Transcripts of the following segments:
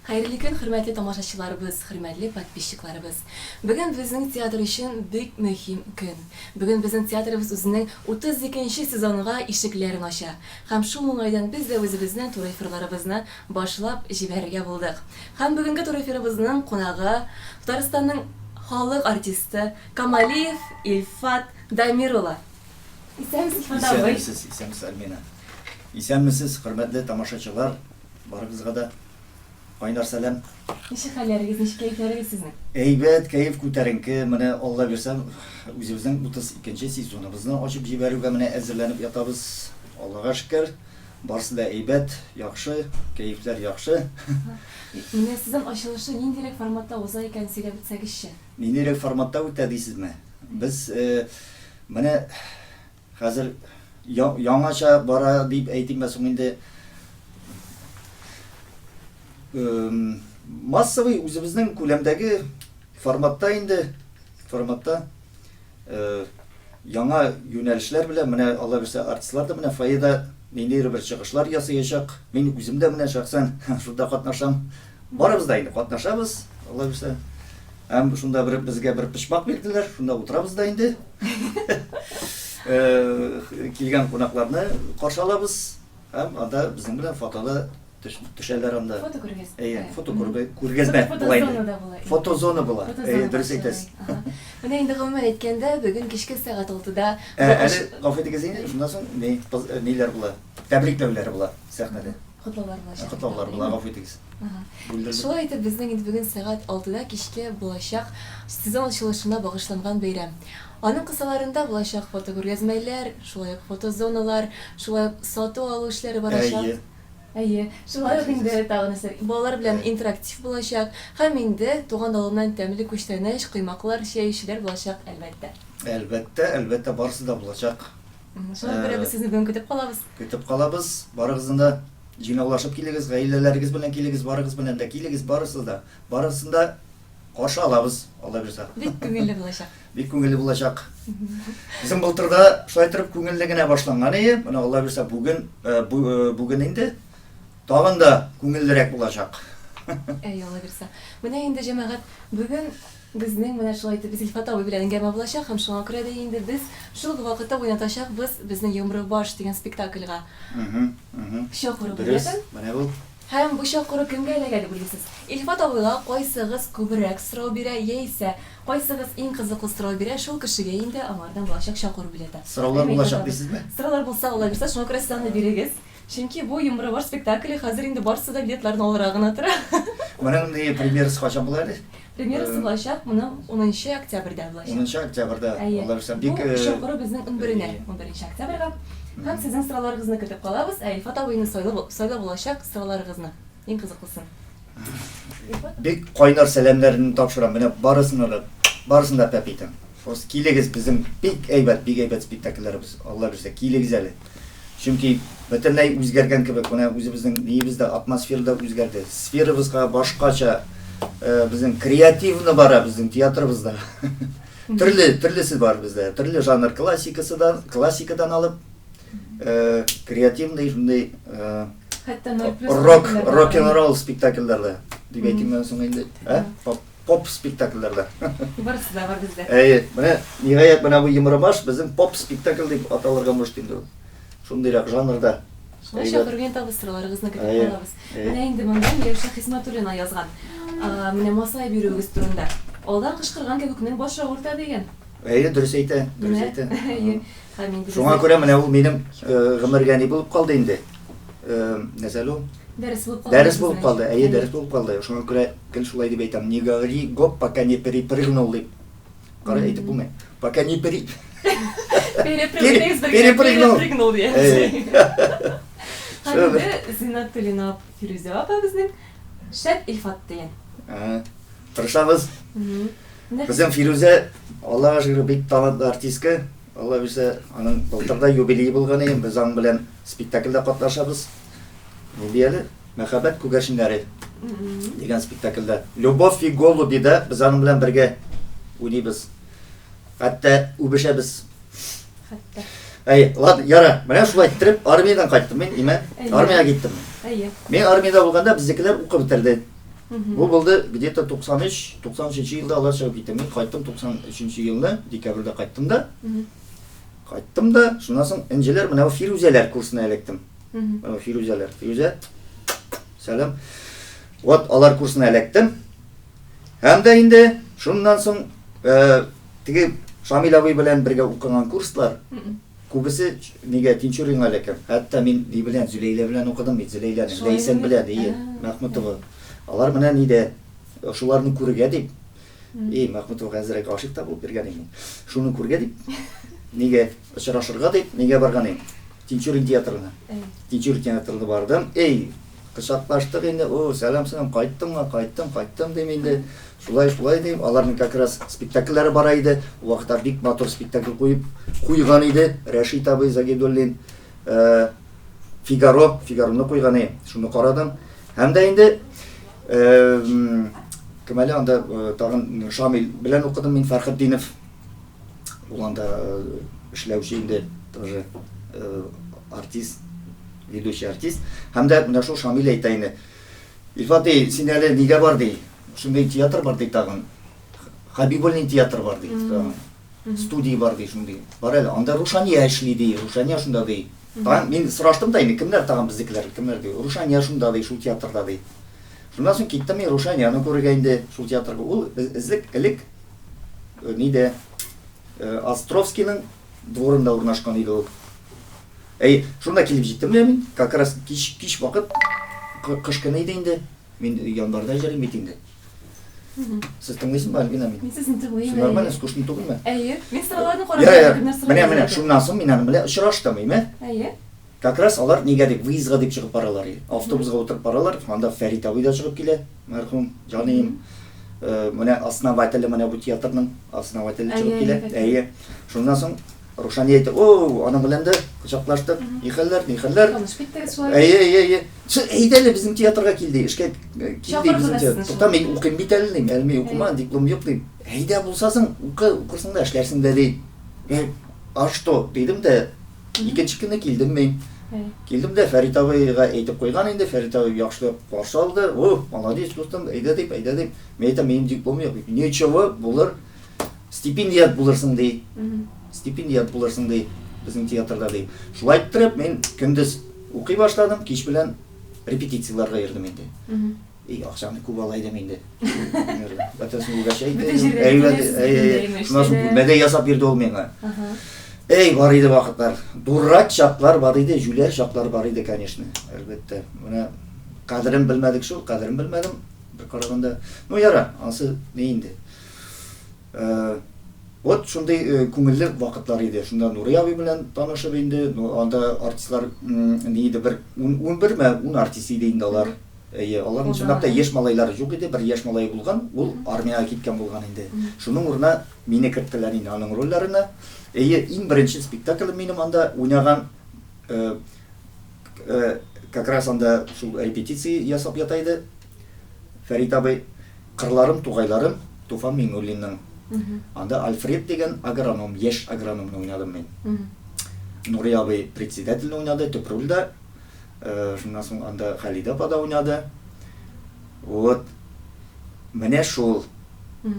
Хәерле көн, хөрмәтле тамашачыларыбыз, хөрмәтле подписчикларыбыз! Бүген безнең театр өчен бик мөһим көн. Бүген безнең театрыбыз үзенең 32 нче сезонга ишекләрен ача. Һәм шул уңайдан без дә үзебезнең туры эфирларыбызны башлап җибәрергә булдык. Һәм бүгенге туры эфирыбызның кунагы, Татарстанның халык артисты Камалиев Илфат Дамир улы. Исәнмесез, Илфат абый! Исәнмесез, исәнмесез, Альмина. Исәнмесез, хөрмәтле тамашачылар, барыгызга да кайнар сәлам. Ничек хәлләрегез, ничек кәефләрегез сезнең? Әйбәт, кәеф күтәренке. Менә Алла бирсә, үзебезнең 32 нче сезоныбызны ачып җибәрүгә менә әзерләнеп ятабыз. Аллага шөкер, барысы да әйбәт, яхшы, кәефләр яхшы. Менә сезон ачылышы ниндирәк форматта уза икән, сөйләп үтсәгезче. Ниндирәк форматта үтә дисезме? Без менә Хәзер яңача бара дип әйтимме соң инде? Массовый үзебезнең күләмдәге форматта инде, форматта яңа юнәлешләр белән менә Алла бирсә артистлар да менә фойеда ниндидер бер чыгышлар ясаячак. Мин үзем дә менә шәхсән шунда катнашам. Барыбыз да инде катнашабыз, Алла бирсә. Һәм шунда бер безгә бер почмак бирделәр, шунда утырабыз да инде. Килгән кунакларны каршы алабыз һәм анда безнең белән фотода төшәләр анда. Фото күргәзмә. Әйе, фото күргәзмә була инде. Фотозона була. Әйе, дөрес әйтәсез. Менә инде гомумән әйткәндә, бүген кичке сәгать алтыда. Әле гафу итегез инде, шуннан соң ниләр була? Тәбрикләүләр була сәхнәдә. Котлаулар булачак. Котлаулар була, гафу итегез. Бүлдердем. Шулай итеп, безнең инде бүген сәгать алтыда кичке булачак сезон ачылышына багышланган бәйрәм. Аның кысаларында булачак фотокүргәзмәләр, шулай ук фотозоналар, шулай ук сату-алу эшләре барачак. Әйе. Әйе. Шулай ук инде тагын нәрсә, балалар белән интерактив булачак һәм инде туган авылымнан тәмле күчтәнәч, коймаклар, чәй эчүләр булачак, әлбәттә. Әлбәттә, әлбәттә, барысы да булачак. Шуңа күрә без сезне бүген көтеп калабыз. Көтеп калабыз. Барыгызны да җыйнаулашып килегез, гаиләләрегез белән килегез, барыгыз белән дә килегез, барысы да. Барысын да каршы алабыз, Алла бирса. Бик күңелле булачак. Бик күңелле булачак. Безнең былтыр да шулай торып күңелле генә башланган иде. Менә Алла бирса, бүген, бүген инде тагын да күңеллерәк булачак. Әй, Алла бирса. Менә инде, җәмәгать, бүген Безнең менә шулай итеп Зилфат абый белән әңгәмә булачак һәм шуңа күрә дә инде без шул ук вакытта уйнатачакбыз безнең Йомры баш дигән спектакльгә чакыру Дөрес, билетын. менә ул. Һәм бу чакыру кемгә эләгә дип уйлыйсыз? Илфат абыйга кайсыгыз күбрәк сорау бирә яисә кайсыгыз иң кызыклы сорау бирә, шул кешегә инде аңардан булачак чакыру билеты. Сораулар Әйме, Илфат булачак абый? дисезме? Сораулар булса, алла бирсә, шуңа күрә сез аны бирегез. Чөнки бу Йомры баш спектакле хәзер инде барысы да билетларны алырга гына тора. Моның ни премьерасы кайчан була әле? Премьерасы булачак моның унынчы октябрьдә булачак. Унынчы октябрьдә, Әйе. Алла бирсә, бик. Бу чакыру безнең унберенә, унберенче октябрьгә. Һәм сезнең сорауларыгызны көтеп калабыз, ә Илфат абыйны сайлап, сайлап алачак сорауларыгызны, иң кызыклысын. Илфат? Бик кайнар сәламнәремне тапшырам, менә барысына да, барысын да пәп итәм. Просто килегез, безнең бик әйбәт, бик әйбәт спектакльләребез, Алла бирсә, килегез әле. Чөнки бөтенләй үзгәргән кебек, менә үзебезнең ниебез дә, атмосфера да үзгәрде. Сферабызга башкача, безнең креативно бара безнең театрыбыз да. Төрле, төрлесе бар бездә. Төрле жанр классикасы да, классикадан алып, креативный шундый рок, рок-н-ролл спектакльләр дә, дип әйтим мен соң инде. Ә? Поп, поп спектакльләр дә. Барысы да бар бездә. Әйе, менә ниһаять менә бу Йомрыбаш безнең поп спектакль дип аталырга может инде ул. Шундыйрак жанрда. Шулай чакырган табыштыруларыгызны көтеп калабыз. Менә инде монда Миләүшә Хисмәтуллина язган. Менә масая бирүегез турында. Алдан кычкырган кебекнең башы авырта дигән. Әйе, дөрес әйтә, дөрес әйтә. Әйе. Шуңа күрә менә ул минем гомергә ни булып калды инде. Нәрсә әле ул? Дәрес булып калды. Дәрес булып калды, әйе, дәрес булып калды. Шуңа күрә гел шулай дип әйтәм. Не говори гоп, пока не перепрыгнул дип. Кара әйтеп булмый. Пока не пере Перепрыгнул. Перепрыгнул дия. Һәм инде Зиннәтуллина Фирүзә апа безнең шәп Илфат дигән. Тырышабыз. Безнең Фирүзә, Аллага шөкер, бик талантлы артистка. Алла бирсә, аның былтыр да юбилее булган иде. Без аның белән спектакльдә катнашабыз. Нинди әле? Мәхәббәт күгәрченнәре дигән спектакльдә. Любовь и голуби да без аның белән бергә уйныйбыз. Хәтта үбешәбез. Хәтта. Әй, ладно, яра. Менә шулай иттереп армиядән кайттым мин, имә. Армиягә киттем. Әйе. Мин армиядә булганда безнекеләр укып бетерде. Бу булды где-то 93, 93 елда алар чыгып китте. Мин кайттым 93 елны, декабрьдә кайттым да. Кайттым да, шуннан соң Энҗеләр, менә бу Фирүзәләр курсына эләктем. Менә бу Фирүзәләр. Фирүзә, сәлам. Вот алар курсына эләктем. Һәм дә инде шуннан соң э, теге Шамил абый белән бергә укыган курслар, күбесе нигә Тинчуринга эләккән. Хәтта мин ни белән Зөләйлә белән укыдым бит, Зөләйләнең, Ләйсән белән, ие, Мәхмүтова. Алар менә нидә, шуларны күрергә дип, и, Мәхмүтовага әзрәк гашыйк та булып йөргән идем мин. Шуны күрергә дип, нигә очрашырга дип, нигә барган идем? Тинчурин театрына. Тинчурин театрына бардым. Эй, кочаклаштык инде. О, сәлам, сәлам, кайттыңмы? Кайттым, кайттым дим инде. Шулай, шулай дим. Аларның как раз спектакльләре бара иде. Ул вакытта бик матур спектакль куеп куйган иде Рәшит абый Загидуллин. Э, Фигаро, Фигароны куйган иде. Шуны карадым. Һәм дә инде э, кем әле анда э, тагын Шамил белән укыдым мин Фәрхетдинов. Ул анда эшләүче инде тоже артист, ведущий артист. Һәм дә менә шул Шамил әйтә инде. Илфат ди, син әле нигә бар ди? Шундый театр бар ди тагын. Хабибуллин театр бар ди. Тагын. Студия бар ди шундый. Бар әле. Анда Рушания эшли ди. Рушания шунда ди. Тагын мин сораштым да инде, кемнәр тагын безнекеләр, кемнәр ди. Рушания шунда ди, шул театрда ди. Шуннан соң киттем мин Рушанияны күрергә инде шул театрга. Ул эзлек элек нидә Островскийның дворында урнашкан иде ул. Әй, шунда килеп җиттем дә мин, как раз кич, кич вакыт, кыш көне иде инде. Мин январьда җөрим бит инде. Сез тыңлыйсызмы, Альбина? Мин, мин сезне тыңлыйм. Сез нормально, скучно түгелме? Әйе. Мин сорауларны карап, кемнәр сорау. Менә, менә, шуннан соң мин аның белән очраштым, име? Әйе. Как раз алар нигә дип, выездга дип чыгып баралар иде. Автобусга утырып баралар, анда Фәрит абый да чыгып килә, мәрхүм, җаныем. Э, менә основателе менә бу театрның основателе чыгып килә. Әйе. Шуннан соң Рушания әйтә, "О, аның белән дә кочаклаштык. Ни хәлләр, ни хәлләр?" Танышып киттегез шулай. Әйе, әйе, әйе. Сез әйдә әле безнең театрга кил ди, эшкә э, кил ди безнең театр. Тукта, мин укыйм бит әле дим, әле мин укымаган, диплом юк дим. Әйдә булсасың, укы, укырсың да эшләрсең дә ди. А что? дидем дә, Икенче көнне килдем мин. Килдем дә Фәрит абыйга әйтеп куйган инде, Фәрит абый яхшылап каршы алды. О, молодец, дустым, әйдә дип, әйдә дип. Мин әйтәм, минем диплом юк. Ничего, булыр. Стипендиат булырсың ди. Стипендиат булырсың ди, безнең театрда ди. Шулай иттереп, мин көндез укый башладым, кич белән репетицияләргә йөрдем инде. И, акчаны күп ала идем инде. Бәтәсен үгәч әйтә. Бөтен җирдә Әйбәт, әй, әй. Шуннан соң бүлмә дә ясап бирде ул миңа. Эй, бар иде вакытлар. Дурак чаклар бар иде, җүләр чаклар бар иде, конечно, әлбәттә. Менә кадерен белмәдек шул, кадерен белмәдем. Бер караганда, ну яра, ансы ни инде. Э, вот шундый э, күңелле вакытлар иде. Шунда Нурый абый белән танышып инде, ну, анда артистлар ни иде, бер 11 ме, 10 артист иде инде алар. Әйе, аларның чынлап та яшь малайлары юк иде, бер яшь малай булган, ул армиягә киткән булган инде. Шуның урынына мине керттеләр инде аның рольләренә. Әйе, иң беренче спектаклем минем анда уйнаган, э, э, как раз анда шул репетиция ясап ята иде. Фәрит абый, Кырларым, тугайларым, Туфан Миңнуллинның. Анда Альфред дигән агроном, яшь агрономны уйнадым мин. Нурый абый председательне уйнады, төп рольдә. Э, шуннан соң анда Халидә апа да уйнады. Вот. Менә шул.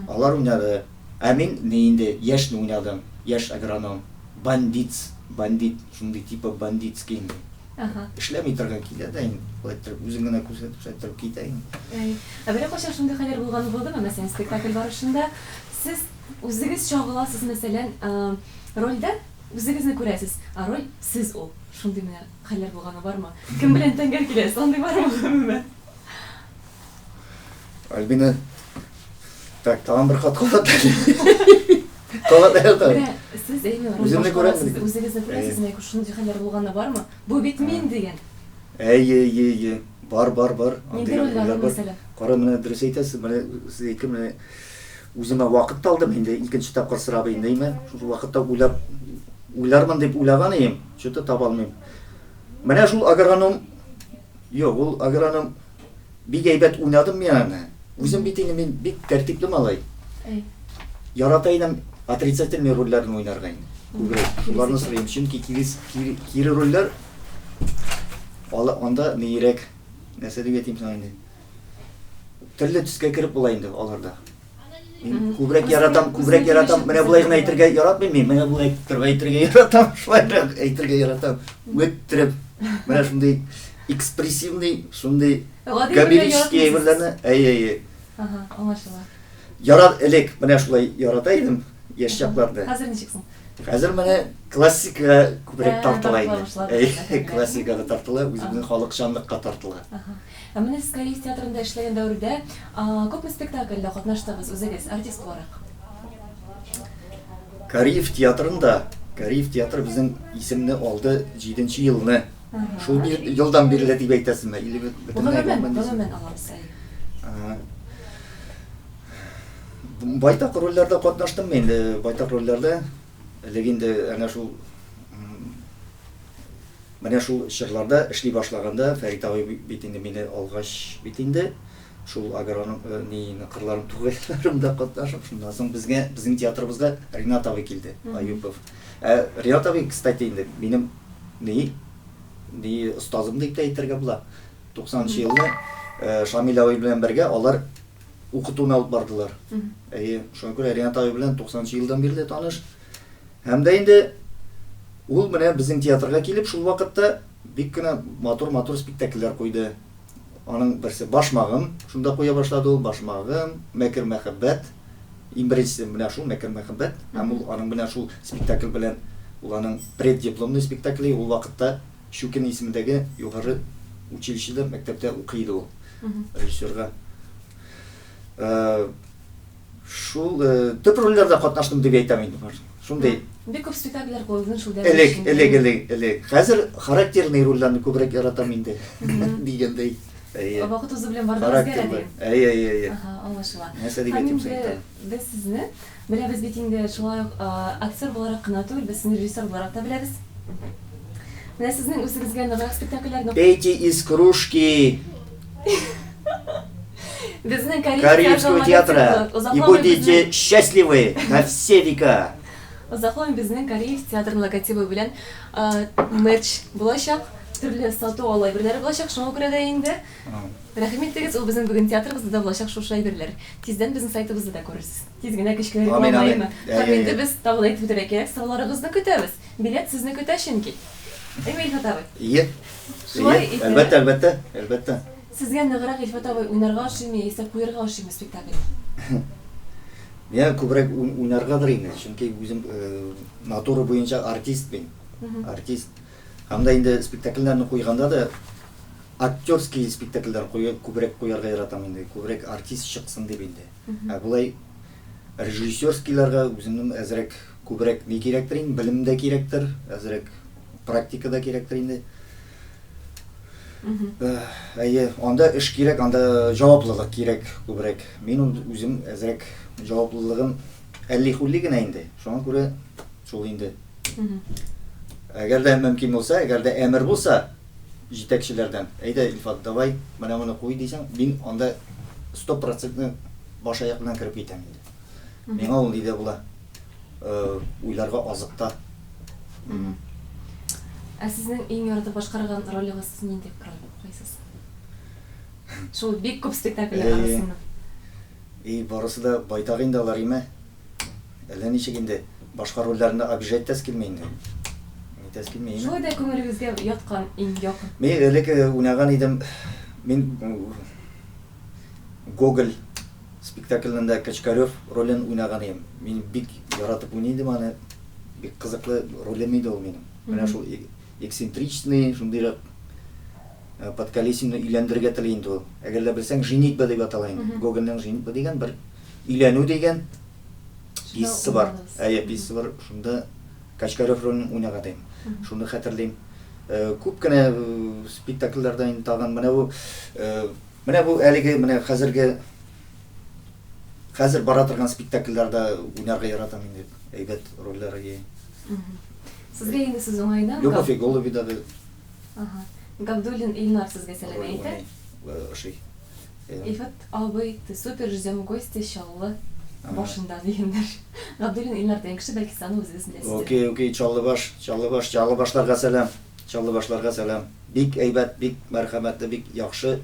Алар уйнады. Ә мин ни инде яшьне уйнадым. Яшь агроном. Бандитс, бандит, шундый типа бандитский инде. Ага. Эшләми торган килә дә инде, шулай иттереп, үзен генә күрсәтеп, шулай иттереп китә инде. Әй, ә берәр кайчан шундый хәлләр булганы булдымы, мәсәлән, спектакль барышында сез үзегез чагыласыз, мәсәлән, э, рольдә үзегезне күрәсез, ә роль сез ул. Шундый менә хәлләр булганы бармы? Кем белән тәңгәл киләсез, андый бармы гомумән? Альбина, так, тагын бер хат кабат әле. Кабат әле тагын. Менә сез әйме, роль Үземне күрәм башкарасыз, бит. үзегезне күрәсез, менә шундый хәлләр булганы бармы? Бу бит мин дигән. Әйе, әйе, әйе. Бар, бар, бар. Нинди Андый рольләр рольләр бар. мәсәлән? Кара, менә дөрес әйтәсез, менә сез әйткән, менә үземә вакыт та алдым инде, икенче тапкыр сорап инде, әйме. Шул вакытта уйлап, уйлармын дип уйлаган идем, что-то таба алмыйм. Менә шул агроном, юк, ул агроном бик әйбәт уйнадым мин аны. Үзем бит инде мин бик тәртипле малай. Әй. Ярата идем отрицательный рольләрне уйнарга инде. Күбрәк. Шуларны сорыйм. Чөнки кире, кире, кире рольләр алы анда ниерәк. Нәрсә дип әйтим соң инде? Төрле төскә кереп була инде аларда. Мин күбрәк яратам, күбрәк яратам. Менә болай гына әйтергә яратмыйм мин. Менә болай иттереп әйтергә яратам, шулайрак әйтергә яратам. Үттереп. Менә шундый экспрессивный, шундый гомерический әйберләрне. Әй, әй, әй. Ага, аңлашыла. Ярат элек менә шулай ярата идем яшь чакларда. Хәзер ничек соң? Хәзер менә классикага күбрәк тартыла инде. Классикага тартыла, үзебезнең халыкчанлыкка тартыла. Ә менә сез Кариев театрында эшләгән дәвердә күпме спектакльдә катнаштыгыз үзегез, артист буларак? Кариев театрында, Кариев театры безнең исемне алды җиденче елны. Шул елдан бирле дип әйтәсезме? Или бөтенләй гомумән? Гомумән алабыз, әйе. Байтак рольләрдә катнаштым инде, байтак рольләрдә. Элек инде әнә шул менә шул чорларда эшли башлаганда Фәрит абый бит инде мине алгач бит инде шул агроном э, ни кырларым тугайларымда катнашып, шуннан соң безгә безнең театрыбызга Ринат абый килде, Аюпов. Ә Ринат абый, кстати, инде минем ни ни остазым дип тә әйтергә була. 90 нчы елны э, Шамил абый белән бергә алар укытуны алып бардылар. Әйе, шуңа күрә Ренат абый белән 90 нчы елдан бирле таныш. Һәм дә инде ул менә безнең театрга килеп, шул вакытта бик кенә матур-матур спектакльләр куйды. Аның берсе Башмагым, шунда куя башлады ул Башмагым, Мәкер мәхәббәт. Иң беренчесе менә шул Мәкер мәхәббәт. Һәм ул аның белән шул спектакль белән ул аның преддипломный спектакле, ул вакытта Щукин исемендәге югары училищеда, мәктәптә укый иде ул. Режиссерга. Э, шул э, төп рольләрдә катнаштым дип әйтәм инде. Шундый. Бик күп спектакльләр куелды шул дәвер. Элек, элек, элек, элек. Хәзер характерный рольләрне күбрәк яратам инде. Дигәндәй. Әйе. Вакыт узу белән бар да үзгәрә дигән. Әйе, әйе, әйе. Ага, аңлашыла. Нәрсә дип әйтим соң? Без сезне Беләбез бит инде, шулай ук актер буларак кына түгел, без сезне режиссер буларак та беләбез. Менә сезнең үзегезгә ныграк спектакльләрне... Пейте из кружки! Безнең Кариевского театра и будете счастливы на все века! Озакламый безнең Кариев театрының логотибы белән мерч булачак, төрле сату-алу әйберләре булачак, шуңа күрә дә инде Рәхим итегез, ул безнең бүген театрыбызда да булачак шушы әйберләр. Тиздән безнең сайтыбызда да күрерсез. Тиз генә кечкенә реклама, Амин, амин. әйеме? Һәм инде без тагын әйтеп үтәргә кирәк, сорауларыгызны көтәбез. Билет сезне көтә чөнки. Әйме, Илфат абый? Ие. Шулай Ие, итеп. әлбәттә, әлбәттә, әлбәттә. Сезгә ныграк, Илфат абый, уйнарга ошыймы яисә куерга ошыймы спектакльне? Миңа күбрәк уйнаргадыр инде, чөнки үзем э, натура буенча артист мин. Артист. Һәм дә инде спектакльләрне куйганда да актерский спектакльләр кую, күбрәк куярга яратам инде, күбрәк артист чыксын дип инде. Ә болай режиссерскийларга үземнең әзрәк күбрәк ни кирәктер инде, белем дә кирәктер, әзрәк практика да кирәктер инде. Әйе, анда эш кирәк, анда җаваплылык кирәк күбрәк. Мин үзем әзрәк җаваплылыгым әлли-хүлли генә инде. Шуңа күрә шул инде. Әгәр дә мөмкин булса, әгәр дә әмер булса җитәкчеләрдән, әйдә, Илфат, давай, менә моны куй дисәң, мин анда стопроцентный баш-аяк белән кереп китәм инде. Миңа ул ни дә була, уйларга азык та. Ә сезнең иң яратып башкарган ролегыз нинди роль, кайсысы? Шул бик күп спектакльләр арасыннан. И, барысы да байтак инде алар, име? Әллә ничек инде, башка рольләрне обижать итәсе килми инде. Нитәсе килми, әйме? Шулай да күңелегезгә яткан иң якын. Мин элек уйнаган идем, мин Гоголь спектаклендә Кочкарев ролен уйнаган идем. Мин бик яратып уйный идем аны. Бик кызыклы ролем иде ул минем. Менә шул эксцентричный, шундыйрак Подколесинны өйләндерергә тели инде ул. Әгәр дә белсәң, Женитьба дип атала инде. Гогольнең Женитьба дигән бер Өйләнү дигән пьесасы бар. Әйе, пьесасы бар. Шунда Качкарев ролен уйнаган идем. Шуны хәтерлим. Э, күп кенә э, спектакльләрдә инде тагын менә бу э, менә бу әлеге менә хәзерге хәзер бара торган спектакльләрдә уйнарга яратам инде. Әйбәт рольләр әйе. Сезгә инде сүз уңаеннан Любовь и голубидагы. Ага. Габдуллин Илнар сезгә сәлам әйтә. Ошый. Илфат абый, ты супер, ждем в гости, Чаллы башында дигәннәр. Габдуллин Илнар дигән кеше, бәлки сез аны үзегез беләсездер. Окей, окей, Чаллыбаш, Чаллыбаш, Чаллыбашларга сәлам. Чаллыбашларга сәлам. Бик әйбәт, бик мәрхәмәтле, бик яхшы.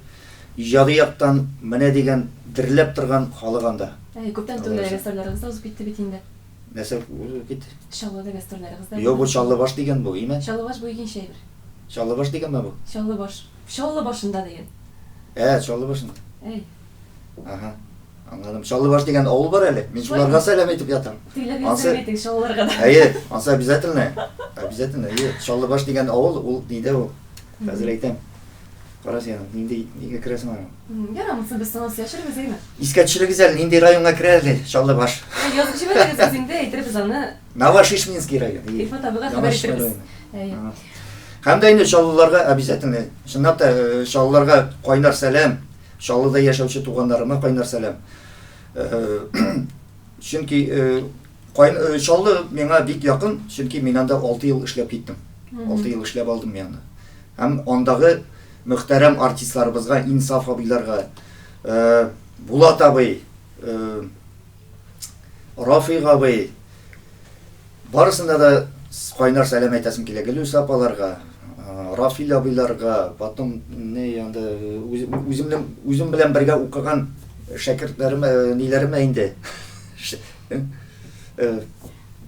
Иҗади яктан менә дигән Дөрләп торган халык анда. Әй, күптән түгел әле гастрольләрегез дә узып китте бит инде. Нәрсә узып китте? Чаллыда гастрольләрегез дә. Юк, бу Чаллыбаш дигән бу, име? Чаллыбаш бу икенче әйбер. Чаллыбаш дигәнме бу? Чаллыбаш. Чаллы башында дигән. Ә, Чаллы башында. Әй. Ага. Аңладым. Чаллыбаш дигән авыл бар әле. Мин шуларга сәлам әйтеп ятам. Тегеләргә сәлам әйтегез, Чаллыларга да. Әйе, ансы обязательно. Обязательно, әйе. Чаллыбаш дигән авыл, ул нидә ул? Хәзер әйтәм. Кара син, нинди, нигә керәсең аңа? Ярар, монсын без соңын сөйләшербез, әйме? Искә төшерегез әле, нинди районга керә әле Чаллыбаш? Язып җибәрегез, без инде әйтербез аны. Новошишминский район. Илфат абыйга хәбәр итәрбез. Әйе. Һәм дә инде Чаллыларга обязательно, чынлап та э, Чаллыларга кайнар сәлам, Чаллыда яшәүче туганнарыма кайнар сәлам. Э, чөнки э, Чаллы миңа бик якын, чөнки мин анда 6 ел эшләп киттем. 6 ел эшләп алдым мин анда. Һәм андагы мөхтәрәм артистларыбызга, Инсаф абыйларга, Булат абый, Рафыйк абый, барысына да кайнар сәлам әйтәсем килә. Гөлүс апаларга, Рафил абыйларга, потом не анда үземнең үзем белән бергә укыган шәкертләремә, ниләремә инде.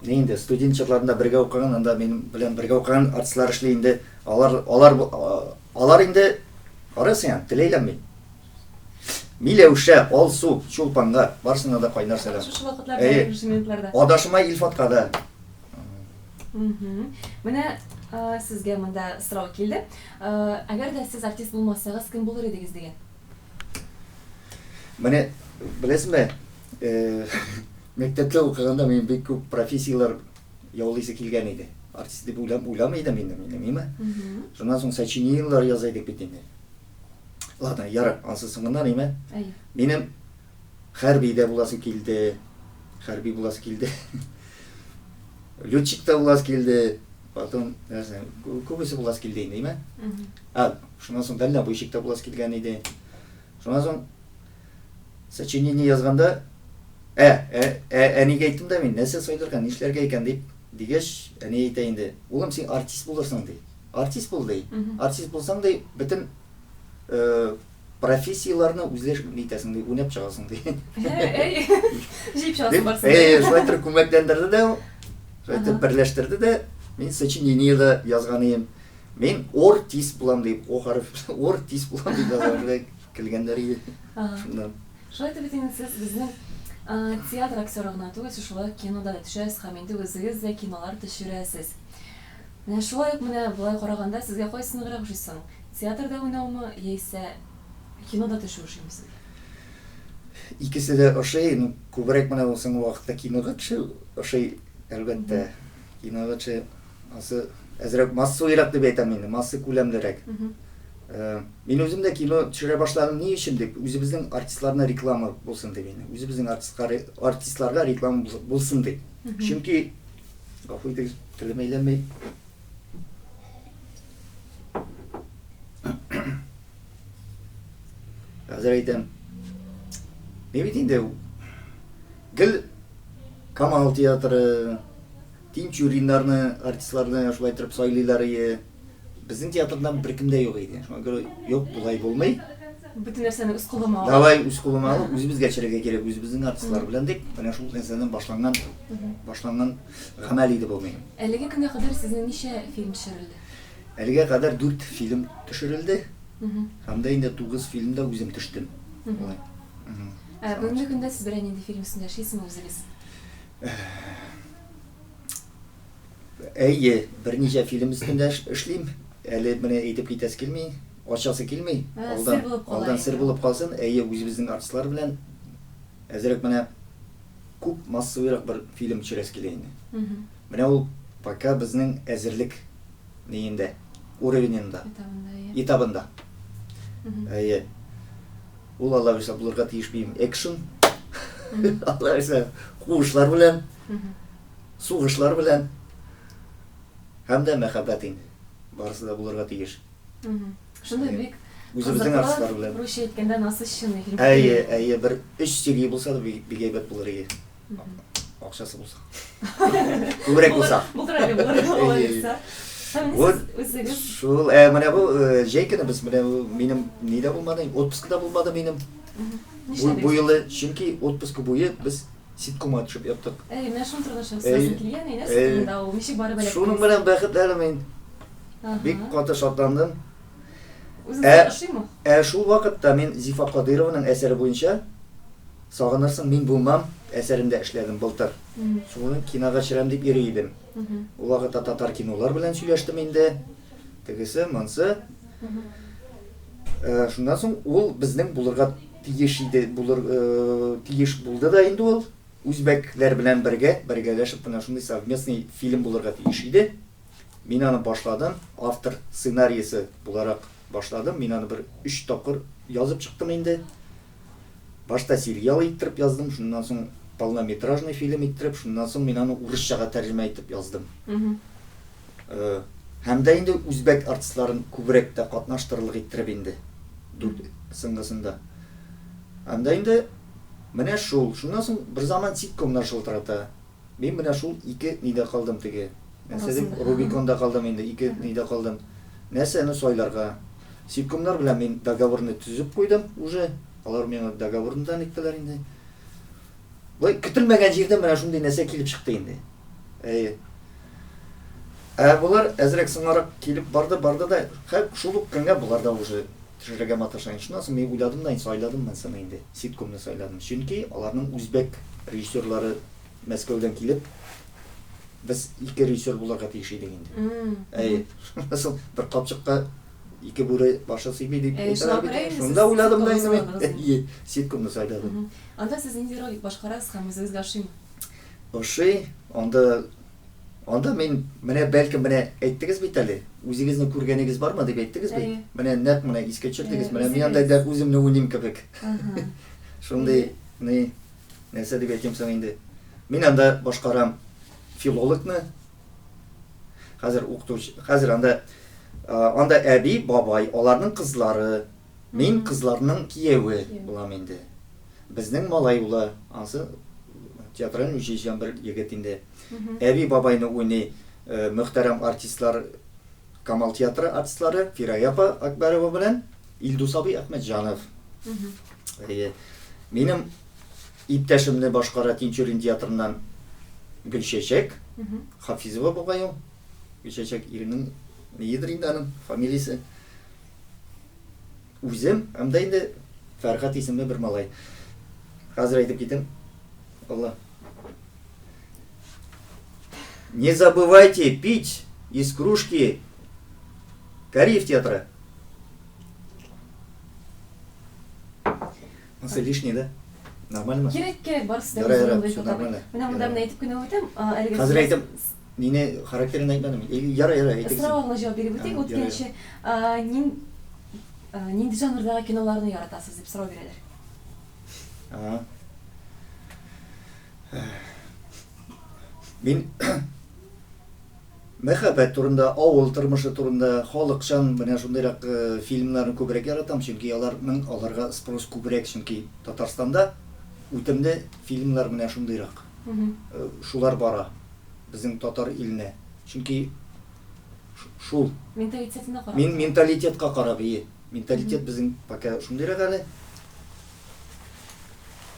Не инде студент чакларында бергә укыган, анда минем белән бергә укыган артистлар эшли инде. Алар алар алар инде кара син, тел әйләнми. Миләүшә, Алсу, Чулпанга, барысына да кайнар сәлам. Шушы вакытларда, шушы минутларда. Адашыма Илфатка да. Менә сезгә монда сорау килде. Әгәр дә сез артист булмасагыз, кем булыр идегез дигән. Менә беләсезме, мәктәптә укыганда мин бик күп профессияләр яулыйсы килгән иде. Артист дип уйлам, уйламый идем инде мин, миме? Шуннан соң сочинениеләр яза идек бит инде. Ладно, ярар, ансы соңыннан, име? Әйе. Минем хәрби дә буласы килде, хәрби буласы килде. Летчик та буласы килде. Потом, нәрсә, күбесе буласы килде инде, име? А, шуннан соң дальнобойщик та буласы килгән иде. Шуннан соң сочинение язганда, ә, ә, ә, әнигә әйттем дә мин, нәрсә сайларга, нишләргә икән дип, дигәч, әни әйтә инде, улым, син артист булырсың, ди. Артист бул, ди. Артист булсаң, ди, бөтен э, профессияләрне үзләш нитәсең, ди, уйнап чыгасың, ди. Әй, җыеп чыгасың барсын. Әй, шулай итеп күмәкләндерде дә ул. Шулай итеп берләштерде дә, мин сочинение дә язган идем. Мин ортист булам дип, о хәреф, ортист булам дип язган, шулай көлгәннәр иде. Шуннан. Шулай итеп бит инде сез безнең театр актеры гына түгел, сез шулай ук кинода да төшәсез һәм инде үзегез дә кинолар төшерәсез. Менә шулай ук менә болай караганда сезгә кайсы ныграк ошый соң? Театрда уйнаумы яисә кинода төшү ошыймы сезгә? Икесе дә ошый, ну күбрәк менә ул соңгы вакытта кинога төшү ошый, әлбәттә. Кинога төшү ансы әзрәк массовыйрак дип әйтәм инде, масса күләмлерәк. Мин үзем дә кино төшерә башладым ни өчен дип, үзебезнең артистларына реклама булсын дип инде. Үзебезнең артистларга реклама булсын дип. Чөнки Гафу итегез, телем әйләнми. Хәзер әйтәм. Мин бит инде гел Камал театры, Тинчуриннарны, артистларны шулай итеп сайлыйлар ие. Безнең театрдан беркем дә юк иде. Шуңа күрә, юк, болай булмый. Бөтен нәрсәне үз кулыма алып. Давай үз кулыма алып, үзебезгә төшерергә кирәк, үзебезнең артистлар белән дип, менә шул нәрсәдән башланган, башланган гамәл иде бу минем. Әлеге көнгә кадәр сезнең ничә фильм төшерелде? Әлегә кадәр дүрт фильм төшерелде. Һәм дә инде тугыз фильмда үзем төштем. Болай. Ә бүгенге көндә сез берәр нинди фильм өстендә эшлисезме үзегез? Әйе, берничә фильм өстендә эшлим. Әле менә әйтеп китәсе килми, ачасы килми. Алдан, сер булып кала. Алдан сер булып калсын. Әйе, үзебезнең артистлар белән әзрәк менә күп массовыйрак бер фильм төшерәсе килә инде. Менә ул пока безнең әзерлек ниендә, уровененда. Этабында, әйе. Этабында. Әйе. Ул Алла бирсә булырга тиеш минем экшн. Алла бирсә, куышлар белән. Сугышлар белән һәм дә мәхәббәт инде. Барысы да булырга тиеш. Шундый бик Үзебезнең артистлар белән. Русча әйткәндә, насыщенный фильм. Әйе, әйе, бер өч серия булса да бик әйбәт булыр иде. Акчасы булса. Күбрәк булса. Булыр әле, булыр, алла бирсә. Һәм Вот үзегез шул, ә менә бу җәй көне без менә бу минем ни дә булмады, отпуск да булмады минем. Бу, бу юлы, чөнки отпуск буе без ситкомга төшеп яттык. Әй, менә шуның турында сорасым килгән, нәрсә турында ул, ничек барып эләктегез? Шуның белән бәхетле әле мин. Бик каты шатландым. Үзегезгә ошыймы? Ә шул вакытта мин Зифа Кадыйрованың әсәре буенча Сагынырсың, мин булмам әсәрендә эшләдем былтыр. Шуны кинога төшерәм дип йөри идем. Ул вакытта татар кинолар белән сөйләштем инде. Тегесе, монсы. Шуннан соң ул безнең булырга тиеш иде, булыр тиеш булды да инде ул. Үзбәкләр белән бергә, бергәләшеп менә шундый совместный фильм булырга тиеш иде. Мин аны башладым, автор сценариясе буларак башладым. Мин аны бер өч тапкыр язып чыктым инде. Башта сериал иттереп яздым, шуннан соң полнометражный фильм иттереп, шуннан соң мин аны урысчага тәрҗемә итеп яздым. Һәм дә инде үзбәк артистларын күбрәк тә катнаштырырлык иттереп инде. Дүрт соңгысында. Һәм дә инде менә шул. Шуннан соң бер заман ситкомнар шылтырата. Мин менә шул ике нидә калдым теге. Нәрсә дип, Рубиконда калдым инде, ике нидә калдым. Нәрсәне сайларга? Ситкомнар белән мин договорны төзеп куйдым уже. Алар миңа договорны да иттеләр инде. Болай көтелмәгән җирдән менә шундый нәрсә килеп чыкты инде. Әйе. Ә болар әзрәк соңарак килеп барды, барды да, хәп, шул ук көнгә болар да уже төшерергә маташа. Шуннан соң мин уйладым да, сайладым мин сыны инде. Ситкомны сайладым. Чөнки аларның үзбәк режиссерлары Мәскәүдән килеп, без ике режиссер булырга тиеш идек инде. Әйе. Шуннан соң бер капчыкка ике бүре башы сыймый дип әйтәләр бит. Шунда уйладым да инде мин. Әйе, ситкомны сайладым. Анда сез нинди роль башкарасыз һәм үзегезгә ошыймы? Ошый. Анда анда мин менә бәлкем менә әйттегез бит әле, үзегезне күргәнегез бармы дип әйттегез бит. Менә нәкъ менә искә төшердегез. Менә мин анда нәкъ үземне уйныйм кебек. Шундый ни нәрсә дип әйтим соң инде. Мин анда башкарам филологны. Хәзер укытучы, хәзер анда анда әби, бабай, аларның кызлары, мин кызларның кияве булам инде. Безнең малай улы, ансы театральный училищедан бер егет инде. Әби бабайны уйный мөхтәрәм артистлар, Камал театры артистлары Фирая апа Акбәрова белән Илдус абый Әхмәтҗанов. Әйе. Минем иптәшемне башкара Тинчурин театрыннан Гөлчәчәк Хафизова бугай ул. Гөлчәчәк иренең ниедер инде аның фамилиясе. Үзем, һәм дә инде Фәрхәт исемле бер малай. Хәзер әйтеп китим. Алла. Не забывайте пить из кружки Кариев театры. Ансы лишний, да? Нормально? Кирәк, кирәк, барысы да Ярай, үз ярай, урынында всё ята. нормально. Менә монда Ярай. менә әйтеп кенә үтәм, әлеге Хәзер әйтәм, Мине характерын әйтмәдем. Ярай, ярай, әйтегез. Сорауга гына җавап биреп үтик. Үткәнче, нинди жанрдагы киноларны яратасыз дип сорау бирәләр. Мин мәхәббәт турында, авыл тормышы турында, халыкчан менә шундыйрак фильмнарны күбрәк яратам, чөнки аларның аларга спрос күбрәк, чөнки Татарстанда үтемле фильмнар менә шундыйрак. Шулар бара. Безнең татар иленә. Чөнки шул. Менталитетына карап. Мин менталитетка карап, ие. Менталитет безнең пока шундыйрак әле.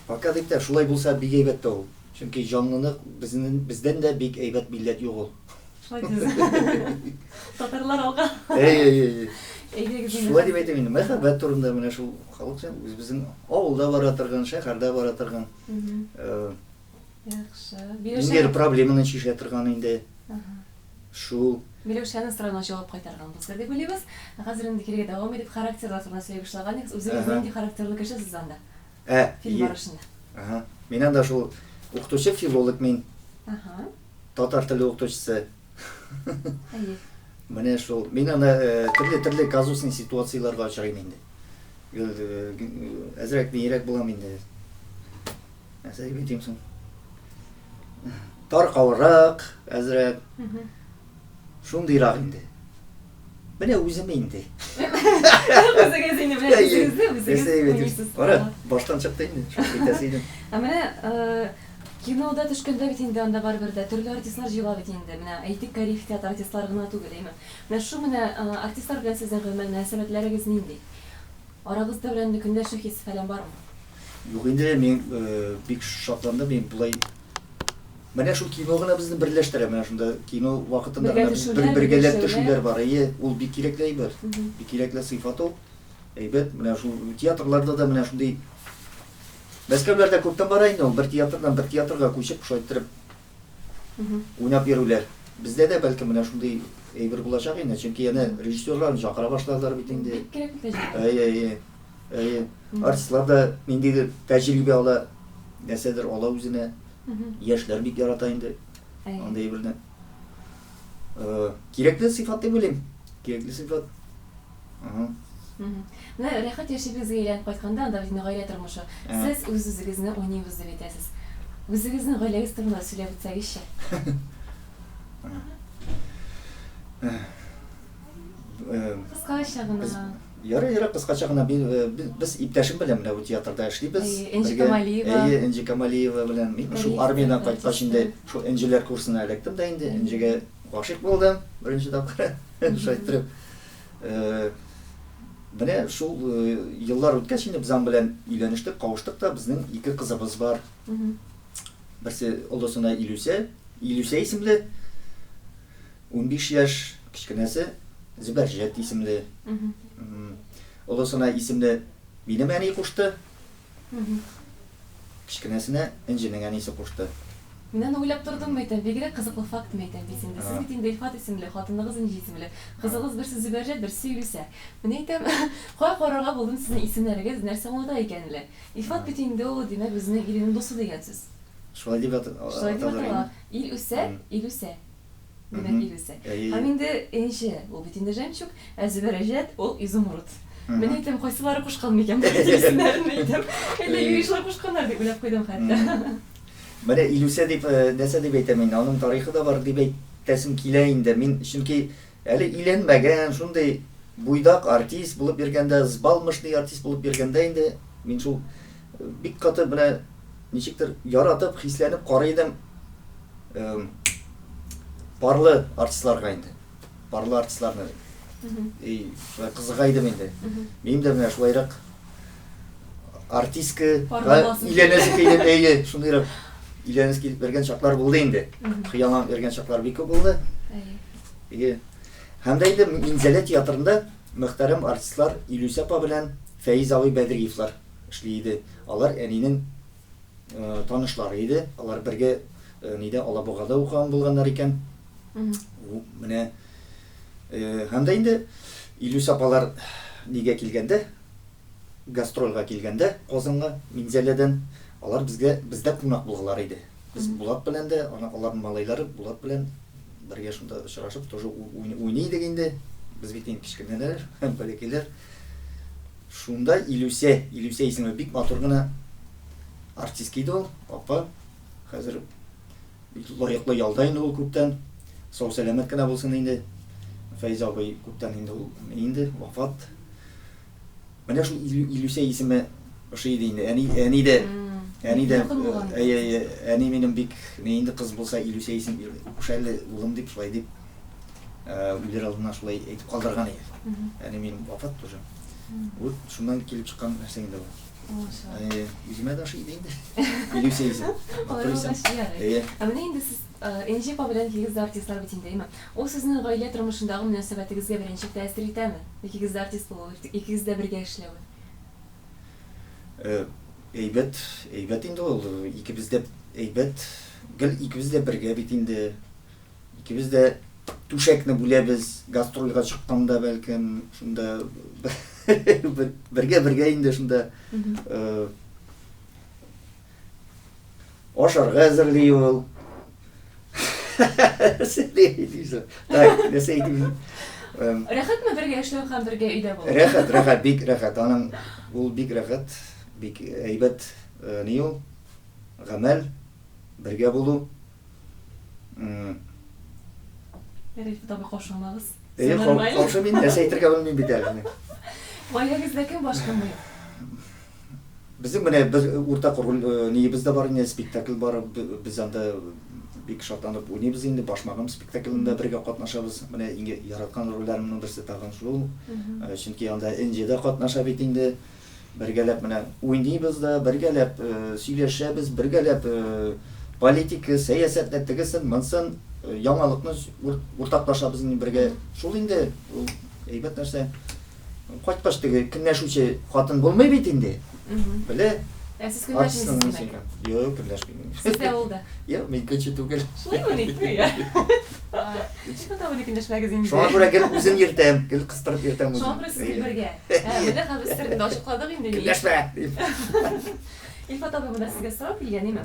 Пока дип тә, шулай булса бик әйбәт тә ул. Чөнки җанлылык безнең бездән дә бик әйбәт милләт юк ул. Шулай дисез. Татарлар алга. Әй, әй, әй. Әйдәгез инде. Шулай дип әйтәм инде. Мәхәббәт турында менә шул халыкчан үзебезнең авылда бара торган, шәһәрдә бара торган. Яхшы. Ниндидер проблеманы чишә торган инде. Шул. Миләүшәнең соравына җавап кайтарганбыздыр дип уйлыйбыз. Ә хәзер инде кирегә дәвам итеп, характерлар турында сөйли башлаган идегез. Үзегез нинди характерлы кеше сез анда? Ә, Фильм барышында. Ага. Мин анда шул укытучы, филолог мин. Ага. Татар теле укытучысы. Әйе. Менә шул. Мин анда төрле-төрле казусный ситуацияләргә очрыйм инде. Әзрәк биерәк булам инде. Нәрсә дип әйтим соң? Таркаурак, әзрәк. Шундыйрак инде. Менә үзем инде. Үзегез инде менә үзегезне үзегез уйныйсыз. Кара, баштан чыкты инде, шул әйтәсе идем. Ә менә кинода төшкәндә бит инде анда барыбер дә төрле артистлар җыела бит инде. Менә әйтик, Кариев театры артистлары гына түгел, әйме. Менә шул менә артистлар белән сезнең гомумән мөнәсәбәтләрегез нинди? Арагызда белән көнләшү хисе фәлән бармы? Юк инде, мин бик шатландым, мин болай Менә шул кино гына безне берләштерә, менә шунда кино вакытында гына без бер бергәләп төшүләр бар. Әйе, ул бик кирәкле әйбер. Бик кирәкле сыйфат ул. Әйбәт, менә шул театрларда да менә шундый Мәскәүләрдә күптән бара инде ул, бер театрдан бер театрга күчеп, шулай иттереп уйнап йөрүләр. Бездә дә бәлкем менә шундый әйбер булачак инде, чөнки әнә режиссерларны чакыра башладылар бит инде. Бик кирәкле тәҗрибә. Әйе, әйе. Әйе. Артистлар да ниндидер тәҗрибә ала, нәрсәдер ала үзенә. Яшьләр бик ярата инде андый әйберне. Кирәкле сыйфат дип уйлыйм. Кирәкле сыйфат. Менә рәхәт яшибезгә әйләнеп кайтканда, анда бит инде гаилә тормышы. Сез үз-үзегезне уйныйбыз дип әйтәсез. Үзегезнең гаиләгез турында сөйләп үтсәгезче. Кыскача гына. Ярый, ярый, кыскача гына. Без иптәшем белән менә бу театрда эшлибез. Әйе, Энҗе Камалиева. Әйе, Энҗе Камалиева белән. Мин шул армиядән кайткач инде шул Энҗеләр курсына эләктем дә инде. Энҗегә гашыйк булдым беренче тапкыр. Шулай иттереп. Менә шул еллар үткәч инде без аның белән өйләнештек, кавыштык та, безнең ике кызыбыз бар. Берсе олысына Илүсә, Илүсә исемле. 15 яшь, кечкенәсе Зөбәрҗәт исемле. Олысына исемне минем әни кушты. Кечкенәсенә Энҗенең әнисе кушты. Мин аны уйлап тордым, мәйтәм, бигрәк кызыклы факт, мәйтәм бит инде. Сез бит инде Илфат исемле, хатыныгыз Энҗе исемле. Кызыгыз берсе Зөбәрҗәт, берсе Илүсә. Менә әйтәм, кая карарга булдым сезнең исемнәрегез нәрсә аңлата икән әле. Илфат бит инде ул, димәк, үзенең иренең дусты дигән сүз. Шулай дип аталар. Шулай дип атала. Ил үсә, ил үсә. Димәк, ил үсә. Һәм инде энҗе, ул бит инде жемчуг, ә зөбәрҗәт, ул изумруд. Менә әйтәм, кайсылары кушкан микән бу исемнәрне әйтәм. Әллә юри шулай кушканнар дип уйлап куйдым хәтта. Менә Илүсә дип, нәрсә дип әйтәм инде, аның тарихы да бар дип әйтәсем килә инде. Мин чөнки әле өйләнмәгән, шундый буйдак артист булып йөргәндә, взбалмошный артист булып йөргәндә инде мин шул бик каты менә ничектер яратып, хисләнеп карый идем. Парлы артистларга инде. Парлы артистларны. И, шулай кызыга идем инде. Минем дә менә шулайрак артистка өйләнәсе килеп, әйе, шундыйрак өйләнәсе килеп йөргән чаклар булды инде. Хыялланып йөргән чаклар бик күп булды. Әйе. Һәм дә инде Минзәлә театрында мөхтәрәм артистлар Илүсә апа белән Фәиз абый Бәдриевлар эшли иде. Алар әнинең танышлары иде. Алар бергә нидә Алабугада укыган булганнар икән. Менә һәм дә инде Илүс апалар нигә килгәндә, гастрольгә килгәндә Казанга, Минзәләдән, алар безгә бездә кунак булгалар иде. Без Булат белән дә, ана аларның малайлары Булат белән бергә шунда очрашып, тоже уйный идек инде. Без бит инде кечкенәләр, бәләкәйләр. Шунда Илүсә, Илүсә исемле бик матур гына артистка иде ул, апа. Хәзер лаеклы ялда инде ул күптән. Сау-сәламәт кенә булсын инде. Фәйз абый күптән инде ул инде вафат. Менә шул Илүсә исеме ошый иде инде. Әни, әни дә, әни дә, әй, әй, әни минем бик, ни инде кыз булса Илүсә исем куш әле, улым дип, шулай дип Үлер алдыннан шулай әйтеп калдырган иде. Әни минем вафат уже. Вот шуннан килеп чыккан нәрсә инде бу. Үземә дә ошый иде инде. Илүсә исем. Матур исем. Әйе. Ә менә инде сез Энҗе апа белән икегез дә артистлар бит инде, әйеме? Ул сезнең гаилә тормышындагы мөнәсәбәтегезгә беренче тәэсир итәме? Икегез дә артист булуы, икегез дә бергә эшләве. Әйбәт, әйбәт инде ул. Икебез дә әйбәт. Гел икебез дә бергә бит инде. Икебез дә түшәкне бүләбез, гастрольгә чыкканда бәлкем, шунда бергә-бергә инде шунда э, ашарга әзерли ул. Так, нәрсә әйтим? Рәхәтме бергә эшләү һәм бергә өйдә булу? Рәхәт, рәхәт, бик рәхәт. Аның ул бик рәхәт, бик әйбәт э, ни ул? Гамәл, бергә булу. Рифат абый, каушамагыз. Әйе, каушамыйм, нәрсә әйтергә белмим бит әле. Гаиләгездә кем баш, кем мыек? Безнең менә бер уртак роль э, ниебез дә бар инде, спектакль бар. Без анда бик шатланып уйныйбыз инде. Башмагым спектаклендә бергә катнашабыз. Менә иң яраткан рольләремнең берсе тагын шул. Э, чөнки анда Энҗе дә катнаша бит инде. Бергәләп менә уйныйбыз да, бергәләп сөйләшәбез, бергәләп политика, сәясәтне, тегесен, монсын, яңалыкны уртаклашабыз инде бергә. Шул инде, ул әйбәт нәрсә. Кайткач теге көнләшүче хатын булмый бит инде. Белә. Ә сез көнләшмисез димәк? Юк, көнләшмим. Сез дә ул да? Юк, мин көнче түгел. Шулаймыни? Ничек ата көнләшмәгез инде? Шуңа күрә гел үзен йөртәм, гел кыстырып йөртәм үзен. Шуңа күрә сез гел бергә. Ә, менә хәзер серне дә ачыкладык инде. Көнләшмә! дип. Илфат абый, монда сезгә сорау килгән, име?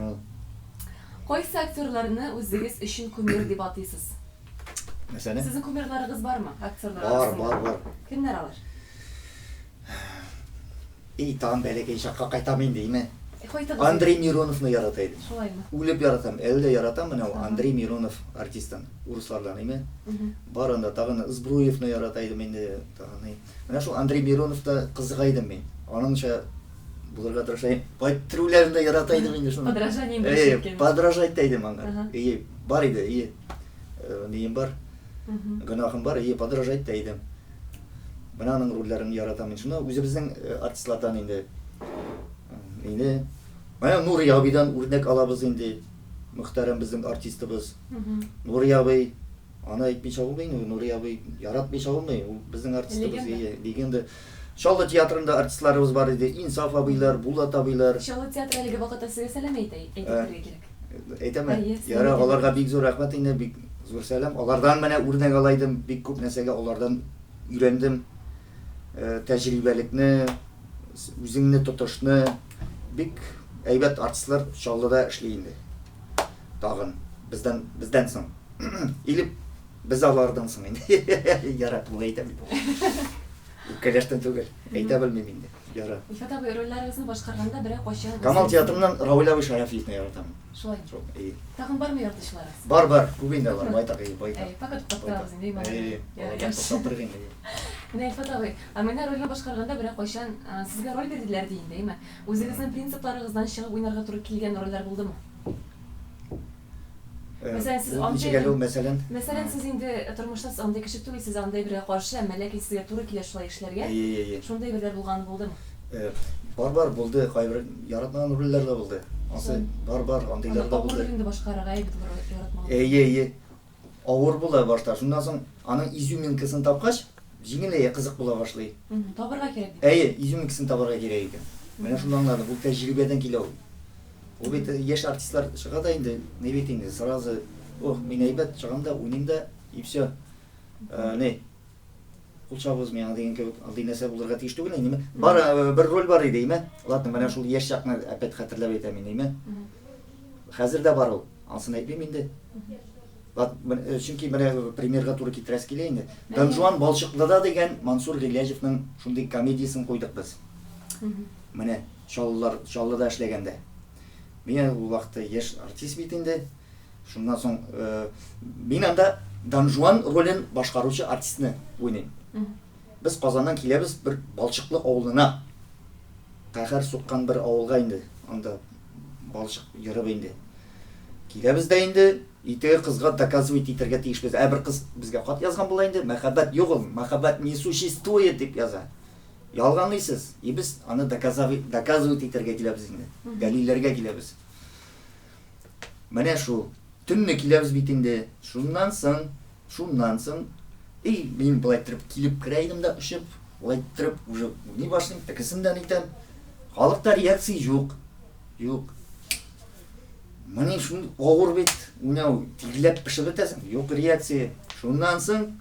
Кайсы актерларны үзегез өчен кумир дип атыйсыз? Нәрсәне? Сезнең кумирларыгыз бармы, актерлар Бар, арасында? бар, бар. Кемнәр алар? И, тагын бәләкәй чакка кайтам инде, име? Кайтыгыз. Андрей Мироновны ярата идем. Шулаймы? Үлеп яратам, әле дә яратам менә ул Андрей Миронов артистын, урыслардан, име? Бар анда тагын Збруевны ярата идем инде, тагын ни. Менә шул Андрей Мироновта кызыга идем мин. Аныңча булырга тырыша идем. Кайттыруларын да ярата идем инде шуны. Подражание инде Әйе, подражать та идем аңа. Әйе, бар иде, әйе. Нием бар. Гөнаһым бар, әйе, подражать та идем. Менә аның рольләрен яратам мин. Шуны үзебезнең артистлардан инде. Инде менә Нури абыйдан үрнәк алабыз инде. Мөхтәрәм безнең артистыбыз. Нури абый, аны әйтмичә булмый инде, Нури абый яратмыйча булмый. Ул безнең артистыбыз, легенда. легенда. Чаллы театрында артистларыбыз бар иде. Инсаф абыйлар, Булат абыйлар. Чаллы театры әлеге вакытта сезгә сәлам әйтә, әйтеп керергә кирәк. Әйтәме? Яра, аларга бик зур рәхмәт инде, бик зур сәлам. Алардан менә үрнәк ала идем, бик күп нәрсәгә алардан өйрәндем. Тәҗрибәлекне, үзеңне тотышны. Бик әйбәт артистлар Чаллыда эшли инде. Тагын бездән бездән соң. Или без алардан соң инде. Яра, болай әйтәм бит. Үпкәләштән түгел, әйтә белмим инде. Яра. Илфат абый, рольләрегезне башкарганда берәр кайчан Камал театрыннан Равил абый Шәрәфиевне яратам. Шулай. Шул, әйе. Тагын бармы яратучыларыгыз? Бар, бар, күп инде алар, байтак, әйе, байтак. Әйе, пока туктап торабыз инде, иман. Әйе, алардан туктап торыйк инде. Менә Илфат абый, ә менә рольне башкарганда берәр кайчан сезгә роль бирделәр ди инде, әйеме? Үзегезнең принципларыгыздан чыгып уйнарга туры килгән рольләр булдымы? Мәсәлән, сез андый... Ничек әле ул, мәсәлән? Мәсәлән, сез инде тормышта сез андый кеше түгел, сез андый әйбергә каршы, әмма ләкин сезгә туры килә шулай эшләргә. Әйе, әйе. Шундый әйберләр булганы булдымы? Бар, бар, булды. Кайбер яратмаган рольләр дә булды. Ансы бар, бар, андыйлар да булды. Авыр инде башкарырга, әйе бит ул яратмаган. Әйе, әйе. Авыр була башта. Шуннан соң аның изюминкасын тапкач, җиңеләя, кызык була башлый. Табырга кирәк бит. Әйе, изюминкасын табарга кирәк икән. Менә шунда аңладым, ул тәҗрибәдән килә ул. Ул бит яшь артистлар чыга да инде, ни бит инде, сразу, ох, мин әйбәт чыгам да, уйныйм да, и все. Не, кул чабыгыз миңа дигән кебек, андый нәрсә булырга тиеш түгел инде. Бар, бер роль бар иде, име? Ладно, менә шул яшь чакны опять хәтерләп әйтәм инде, име? Хәзер дә бар ул, ансын әйтмим инде. Чөнки менә примерга туры китерәсе килә инде. Дон Жуан Балчыклыда дигән Мансур Гыйләҗевның шундый комедиясен куйдык без. Менә Чаллылар, Чаллыда эшләгәндә. Мин ул вакытта яшь артист бит инде. Шуннан соң мин анда Дон Жуан ролен башкаручы артистны уйныйм. Без Казаннан киләбез бер Балчыклы авылына. Каһәр суккан бер авылга инде. Анда балчык ерып инде. Киләбез дә инде, итеге кызга доказывать итәргә тиешбез. Ә бер кыз безгә хат язган була инде, мәхәббәт юк ул, мәхәббәт не существует дип яза. Ялганлыйсыз. И без аны доказывать итәргә киләбез инде. Дәлилләргә киләбез. Менә шул. Төнне киләбез бит инде. Шуннан соң, шуннан соң, и мин болай иттереп килеп керә идем дә очып, болай иттереп уже уйный башлыйм, текесен дә нитәм. Халыкта реакция юк. Юк. Менә шул авыр бит, уйнау, тирләп пешеп бетәсең. Юк реакция. Шуннан соң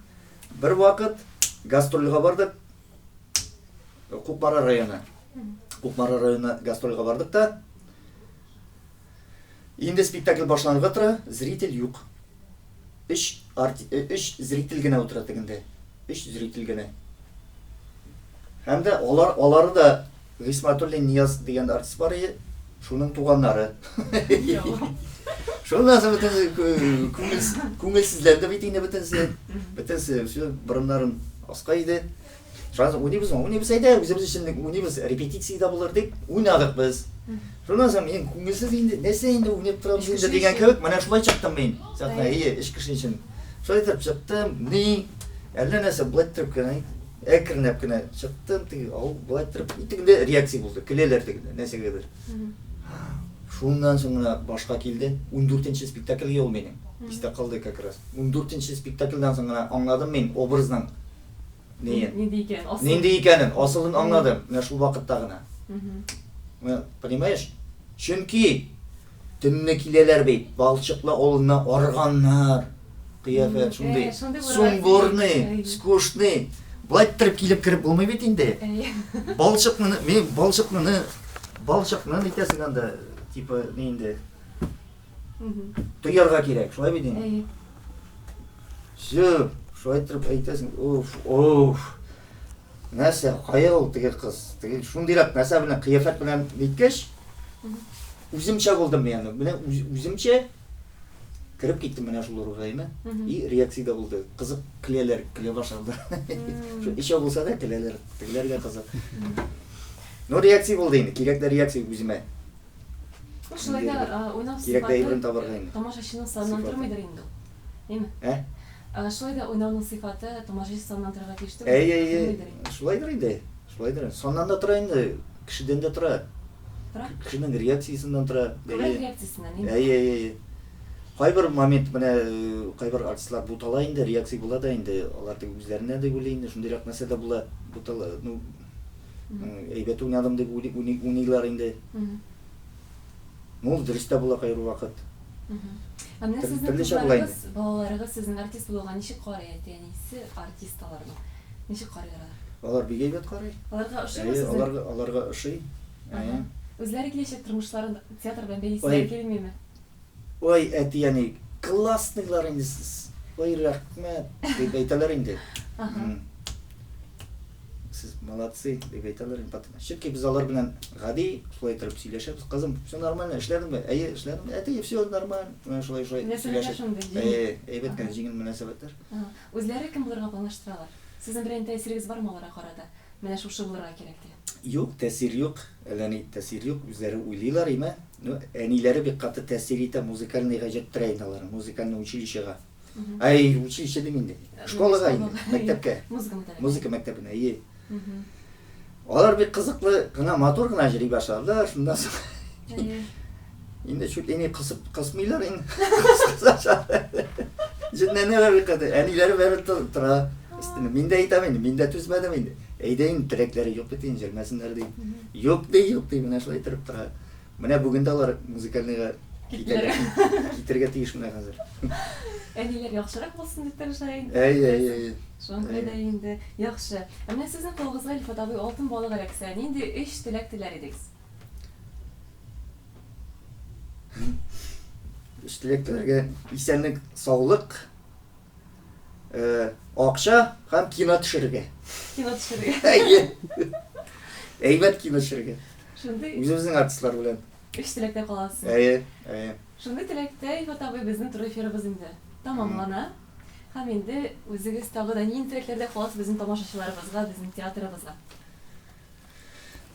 бер вакыт гастрольгә бардык. Кукмара районы. Кукмара районына гастрольгә бардык та. Инде спектакль башланырга тора, зритель юк. Өч, арти, өч зритель генә утыра тегендә. Өч зритель генә. Һәм дә алар, алары да Гыйсматуллин Нияз дигән артист бар иде, шуның туганнары. Шуннан соң бөтенесе күңелсезләнде бит инде бөтенесе. Бөтенесе все борыннарын аска иде. Шуннан соң уйныйбызмы? Уйныйбыз әйдә, үзебез өчен уйныйбыз, репетиция дә булыр дип уйнадык без. Шуннан соң мин күңелсез инде, нәрсә инде уйнап торабыз инде дигән кебек, менә шулай чыктым мин. Сәхнә, әйе, өч кеше өчен. Шулай итеп чыктым, ни, әллә нәрсә, болай итеп кенә. Әкренләп кенә чыктым, теге ау болай торып, тегендә реакция булды. Көләләр тегендә, нәрсәгәдер. Шуннан соң гына башка килде. 14-нче спектакльгә ул минем. Истә калды как раз. 14-нче спектакльдән соң гына аңладым мин образның неен. Нинди икән, асылын. Нинди икәнен, асылын аңладым. Менә шул вакытта гына. Менә, понимаешь? Чөнки төнне киләләр бит, балчыклы авылына арганнар. Кыяфәт шундый. Сумбурный, скучный. Болай иттереп килеп кереп булмый бит инде. Балчыкны, мин балчыкны, балчыкны нитәсең анда, типа, ни инде. Тоярга кирәк, шулай бит инде. Все, шулай иттереп әйтәсең, уф, уф. Нәрсә, кая ул теге кыз? Теге шундыйрак нәрсә белән, кыяфәт белән ниткәч, үземчә булдым мин аны. Менә үземчә кереп киттем менә шул рольгә, әйме? И реакция дә булды. Кызык көләләр, көлә башладылар. Шул өчәү булса да көләләр, тегеләргә кызык. Ну, реакция булды инде, кирәкле реакция үземә. Ну, шулай да уйнау Кирәкле әйберен табарга инде. Тамашачының саныннан тормыйдыр инде ул. Әйме? Ә? Шулай да уйнауның сыйфаты тамашачы саныннан торырга тиеш түгел. Әй, әй, әй. Шулайдыр инде. Шулайдыр. Саннан да тора инде, кешедән дә тора. Тора? Кешенең реакциясеннән тора. Күбрәк реакциясеннән, әйме? Әй, әй, әй. Кайбер момент менә кайбер артистлар бутала инде, реакция була да инде, алар теге үзләренә дә уйлый инде, шундыйрак нәрсә дә була, бутала, ну, Әйбәт уйнадым дип уйныйлар инде. Ну, ул дөрес тә була кайбер вакыт. Ә менә сезнең кызларыгыз, балаларыгыз сезнең артист булуга ничек карый, әти-әнисе артист аларның? Ничек карыйлар алар? Алар бик әйбәт карый. Аларга ошыймы сезнең? Аларга, аларга ошый. Үзләре киләчәк тормышларын театр белән бәйлиселәре килмиме? Ой, әти-әни, классныйлар инде сез. Ой, рәхмәт, дип әйтәләр инде. Сез молодцы, дип әйтәләр инде. Чөнки без алар белән гади шулай торып сөйләшәбез. Кызым, все нормально, эшләдеңме? Әйе, эшләдем. Әти, все нормально. Менә шулай шулай сөйләшеп. Әйе, әйбәт кенә җиңел мөнәсәбәтләр. Үзләре кем булырга планлаштыралар? Сезнең берәр тәэсирегез бармы аларга карата? Менә шушы булырга кирәк дигән. Юк, тәэсир юк, әллә ни тәэсир юк, үзләре уйлыйлар име. Ну, әниләре бик каты тәэсир итә, музыкальныйга җәттерә инде аларны, музыкальный училищега. Әй, училище дим инде. Школага инде, мәктәпкә. Музыка мәктәбенә. Музыка мәктәбенә, әйе. Алар бик кызыклы гына, матур гына җыри башладылар, шуннан соң. Әйе. Инде чуть ли не кысып кысмыйлар инде. Җенләнәләр бик каты. Әниләре бәреп тора өстенә. Мин дә әйтәм инде, мин дә түзмәдем инде. Әйдә инде, теләкләре юк бит инде, җөрмәсеннәр ди. Юк ди, юк ди, менә шулай торып тора. Менә бүген дә алар музыкальныйга китәләр. Китәргә тиеш менә хәзер. Әниләр яхшырак булсын дип тырыша инде. Әй, әй, әй. Шуңа күрә дә инде яхшы. Ә менә сезнең кулыгызга, Илфат абый, алтын балык эләксә, нинди өч теләк теләр идегез? Өч теләк теләргә исәнлек, саулык, э, акча һәм кино төшерергә. Кино төшерергә. Әйе. Әйбәт кино төшерергә. Шундый Үзебезнең артистлар белән. Өч теләктә каласың. Әйе, әйе. Шундый теләктә, Илфат абый, безнең туры эфирыбыз инде тәмамлана. Һәм инде үзегез тагы да нинди теләкләрдә каласыз безнең тамашачыларыбызга, безнең театрыбызга?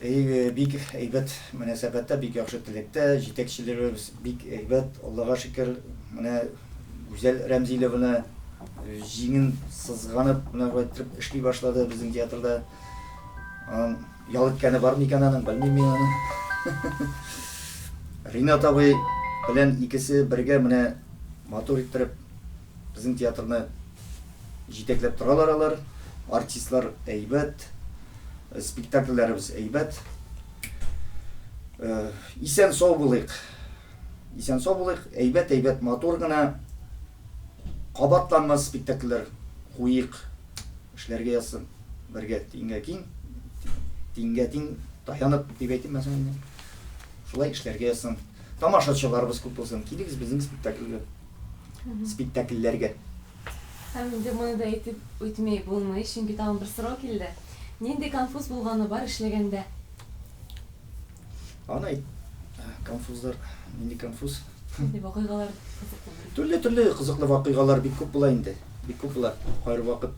Әй, бик әйбәт мөнәсәбәттә, бик яхшы теләктә, җитәкчеләребез бик әйбәт, Аллага шөкер, менә Гүзәл Рәмзиловна җиңен сызганып, менә шулай иттереп эшли башлады безнең театрда. Аның ял иткәне бар микән аның, белмим мин аны. Ринат абый белән икесе бергә менә матур иттереп безнең театрны Җитәкләп торалар алар. Артистлар әйбәт. Спектакльләребез әйбәт. Исән сау булыйк. Исән сау булыйк. Әйбәт, әйбәт, матур гына кабатланмас спектакльләр куйыйк. Эшләргә язсын. Бергә тиңгә киң, тиңгә тиң таянып дип әйтим мәсәлән инде. Шулай эшләргә язсын. Тамашачыларыбыз күп булсын. Килегез безнең спектакльгә. Спектакльләргә. Һәм инде моны да әйтеп үтми булмый, чөнки тагын бер сорау килде. Нинди конфуз булганы бар эшләгәндә? Аны әйт. Конфузлар, нинди конфуз? Нинди вакыйгалар кызыклы? Төрле-төрле кызыклы вакыйгалар бик күп була инде. Бик күп була. Кайвакыт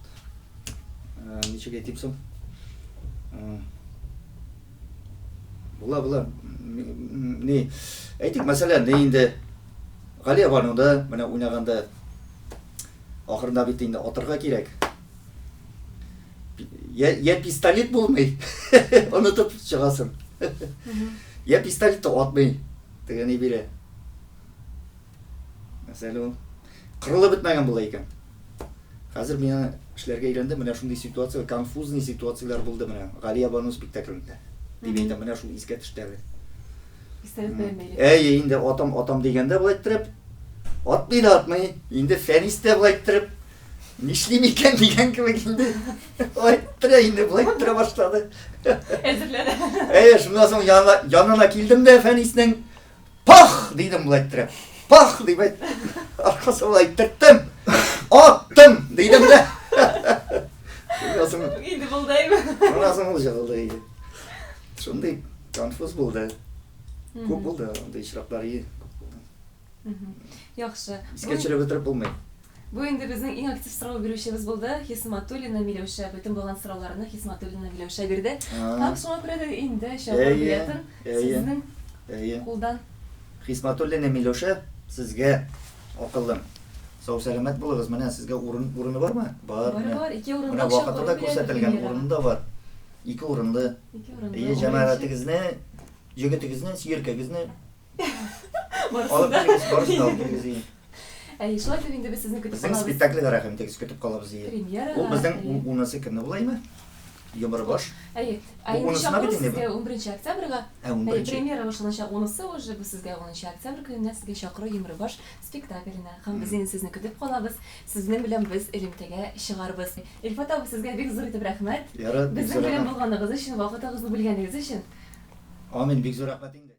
ничек әйтим соң? Була, була. Ни, әйтик, мәсәлән, ни инде Галия Бануда менә уйнаганда ахырында бит инде атырга кирәк. Я, я пистолет булмый, онытып чыгасың. Я пистолет атмый, теге ни бирә. Мәсәлә ул кырылып бетмәгән була икән. Хәзер мин аны эшләргә өйрәндем. Менә шундый ситуация, конфузный ситуацияләр булды менә Галия Бану спектаклендә. Дип әйтәм, менә шул искә төште әле. Пистолет белән бәйле. Әйе, инде атам, атам дигәндә болай иттереп, атмый да атмый. Инде Фәнис тә болай иттереп, нишлим икән дигән кебек инде. Болай иттерә инде, болай иттерә башлады. Әзерләнә. Әйе, шуннан соң янына, янына килдем дә Фәниснең, Пах! дидем болай иттереп. Пах! дип әйт. Аркасы болай иттерттем. Аттым! дидем дә. Шуннан соң Инде булды әйме. Шуннан соң ул җыгылды инде. Шундый конфуз булды. Күп булды андый очраклар, ие, күп булды. Яхшы. Искә төшереп бетереп булмый. Бу инде безнең иң актив сорау бирүчебез булды, Хисматуллина Миләүшә. Бөтен булган сорауларны Хисматуллина Миләүшә бирде. Һәм шуңа күрә дә инде чакыру билетын сезнең кулдан. Хисматуллина Миләүшә, сезгә, акыллым. Сау-сәламәт булыгыз. Менә сезгә урын урыны бармы? Бар. Бар, бар. Ике урынлы. Менә вакыты да күрсәтелгән, урыны да бар. Ике урынлы. Ике урынлы. Әйе, җәмәгатегезне, егетегезне, сөяркәгезне Барысын Алып да. килегез, барысын да алып килегез, ие. Әйе, шулай итеп инде без сезне көтеп Безнең калабыз. спектакльгә рәхим итегез, көтеп калабыз, ие. Премьерага. Ул безнең әйе. унысы көнне була име? Йомры баш. Әйе. Ә Бу инде унысына бит чакыру инде бу. сезгә 11 октябрьгә. Ә, Әйе, унберенче. премьера башланачак унысы уже, бу сезгә 10 октябрь көненә сезгә чакыру Йомры баш спектакленә. Һәм без инде сезне көтеп калабыз. Сезнең белән без элемтәгә чыгарбыз. Илфат абый, сезгә бик зур итеп рәхмәт. Ярар, бик Безнең зур белән рәхмәт. булганыгыз өчен, вакытыгызны бүлгәнегез өчен. Амин, бик зур рәхмәт инде.